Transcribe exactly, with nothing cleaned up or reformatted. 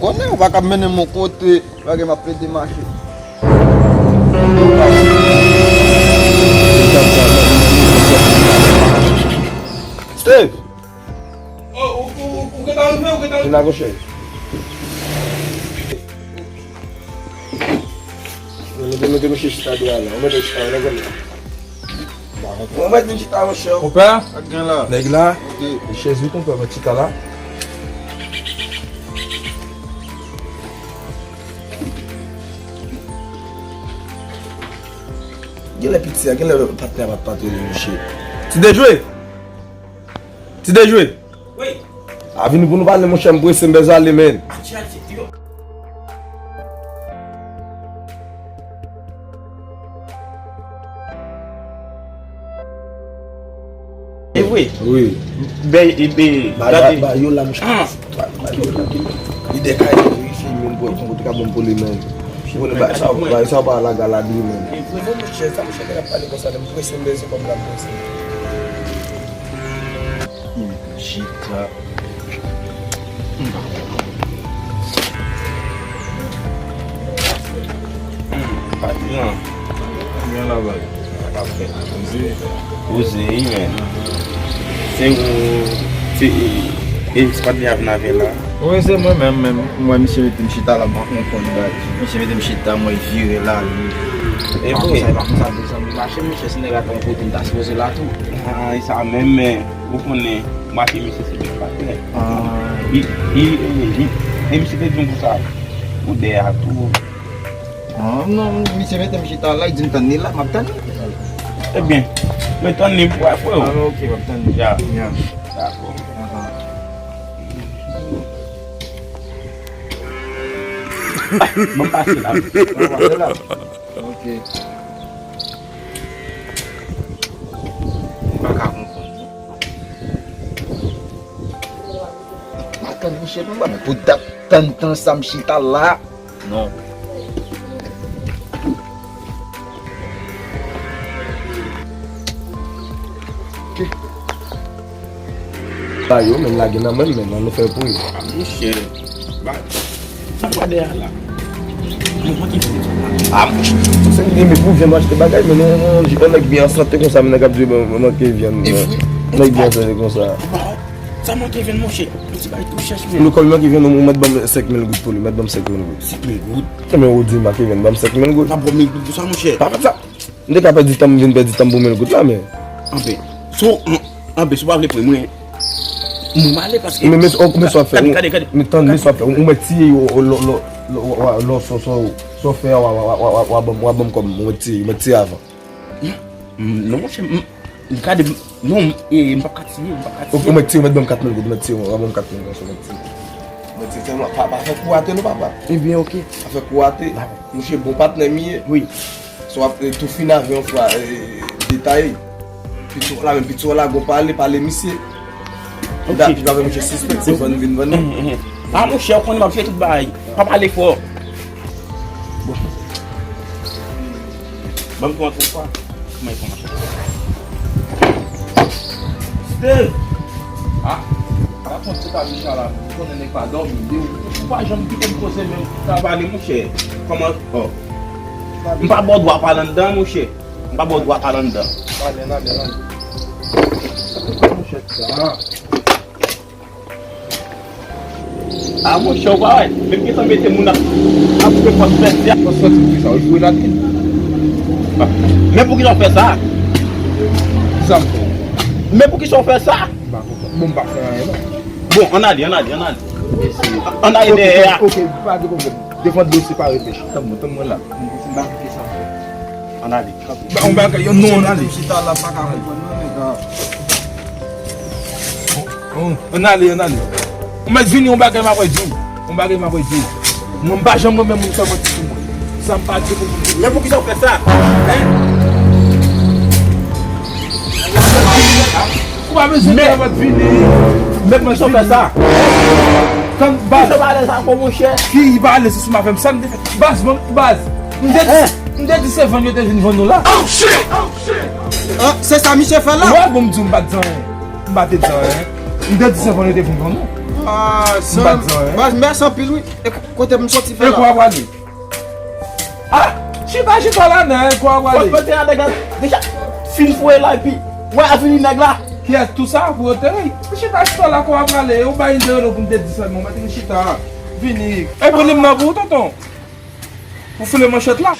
Konnen ou pa ka mennen m yon kote, bagay m ap plede mache. Steve! Oh, ou, ou, ou, ou gentan rive, ou gentan rive. Vin la, monchè. Mete, mete misye chita deyò la. Ou mete chita, ou mete la. Mwen mèt vin chita, monchè. Konpè? Sa k gen la? Nèg la. Ok. Chèz wi, konpè, mwen chita la. Genlè piti a, genlè patnè a pa t patwone, monchè. Ti Dejwe! Ti Dejwe! Wi. A vini pou nou pale, monchè, m prese, m bezwen ale, menn. Atchè, atchè, yo. E vre? Wi. Bè, e, bè, ba, gade. Ba, ba yo la, monchè. Ah. Ba, ba yo la. Li de kay, wi, fi, menn, bwè, konn kote ka bon pou li, menn. Ou konnen ba, sa, ba, sa pa la galad, wi, menn. E vre, non, monchè, sa, monchè, nèg ap pale konsa, m prese, m bezwen kòb la, m prese. Chita. M pa konprann. Hmm, patnè. Byen la, baz. Sa k ap fèt? Poze. Poze, wi, men. Se ou, se, e, e, se patnè a vin avè la? Wi, se mwen menm, menm. Mwen, misye mete m chita la, m pa konprann, baz. Misye mete m chita, mwen vire la, li. E pa konsa, e pa konsa, bezwen m mache, misye, si nèg la te yon kote, m ta sipoze la tou. Ah, e sa menm, men. Ou konnen, m ak misye se menm patnè. Ah. Li, li, li, li, e misye te di m konsa, ou dèyè a tou. Ah, non, misye mete m chita la, li di m tann li la, m ap tann li. Ebyen, mwen tann li pou wè, freo. Ah, ok, m ap tann li. Ya. Ya. Dakò. Ahan. Ban m pase la. Ban m pase la. Ok. M pa ka konprann, non. M ap tann misye, m pa pou dat tann tan sa m chita la. Non. Ok. Ba yo, menn, lage nan men m, menn, an nou fè pou yo. Ah, monchè. Ba, sa pa dèyè la. Mwen manke vyann. Ah, monchè. Se m gen pou vyann achte bagay, men non, non, yon nèg byen an sante konsa, men nèg ap di, bon, mwen manke vyann. E vre? Nèg byen an sante konsa. Sa manke vyann, monchè. Yon ti bagay tou chèch, men. Lekòl manke vyann, ou mèt ban m senk mil goud pou li, mèt ban m senk mil goud. Senk mil goud? Ebyen, ou di manke vyann, ban m senk mil goud. Pa ba w mil goud pou sa, monchè. Pa fè sa. M te ka pèdi tan m, vin pèdi tan m pou mil goud la, men. Anben, so, an, anben, si w pa vle pran mwen, mwen m ale paske. Men, men, men sa w ap fè, gade, gade, gade. Men tann, men sa w ap fè. Ou mèt tiye yo, lò, lò, lò, lò, lò, so, so, so fè a, w a, w a ban m, w a ban m kòb, ou mèt tiye, ou mèt tiye avan. Non, monchè, m, gade, non, e, m p ap ka tiye, m p ap ka tiye. Ou, ou mèt tiye, ou mèt ban m kat mil goud, ou mèt tiye, w a ban m kat mil goud, ou mèt tiye. Ou mèt tiye sèlman, pa, pa fè kou ate non, papa. Ebyen, ok. Pa fè kou ate. Dakò. Monchè, bon patnè m ye. Wi. So ap, e, tou fin avè yon fwa, e, detay. Piti w la, menm piti w la, gon pale, pale misye. Ok. Epi pa fè misye sispèk, se vann vin vann. Ah, monchè, ou konnen m ap jere tout bagay. Pa pale fò. Bon. Ban m tou antre yon fwa. Kòman e kòmanse? Steve! Ah, pa konn se pa Michal la, ou konnen nèg pa dòmi. Ou pa janm kite m poze men m ta pale, monchè. Kòman, oh. M pa ba w dwa pale anndan, monchè. M pa ba w dwa pale anndan. Pale, pale, pale. Monchè, sa. Ah, monchè, ou pa wè? Menm gentan mete moun ap, ap fè fòs fèt, fè fòs fèt, pou ki sa? Ou jwe latil? Men pou ki sa w fè sa? Ki sa m fè? Men pou ki sa w fè sa? M pa konprann. Bon, m pa fè anyen, non. Bon, ann ale, ann ale, ann ale. Ann ale dèyè a. Ok, ok, pa de pwoblèm. Devan dosye pa reflechi. Tann mwen, tann mwen la. M pa konprann sa m fè. Ann ale. Ba, yon bagay, yon non, ann ale. Chita la, pa ka konprann, non, nèg la. Ann ale, ann ale. Ou mèt vini, yon bagay m ap di w. Yon bagay m ap di w. Mwen, m pa janm renmen moun fè manti sou mwen. Sa m pa di pou moun. Men pou ki sa w fè sa? Hein? Ou pa bezwen fè manti vini. Men pou ki sa w fè sa? Tann, baz. Ki pale sa, mon monchè? Ki pale, se sou m avè m. Sa m te fè? Baz, bon, baz. M te di, m te di se vann yo te vin vann nou la. Oh, shit! Oh, shit! Ah, se sa misye fè la? Wè, bon, m di w, m pa t di anyen. M pa te di anyen. M te di se vann yo te vin vann nou. Ah, m bat zan, hein. Baz, mèsi anpil, wi. E kote m soti fè la? E kwa prale? Ah, chita, chita la, nèg, kwa prale? Mwen te a nèg la deja fin foye la, epi mwen a vini nèg la. Kiyès tou sa pou yo te ri? Chita, chita la, kwa prale? Ou bay de euro pou m te di sèlman, mwen te chita. Vini. E pou li m nan pou ou, tonton. Ou foule manchèt la.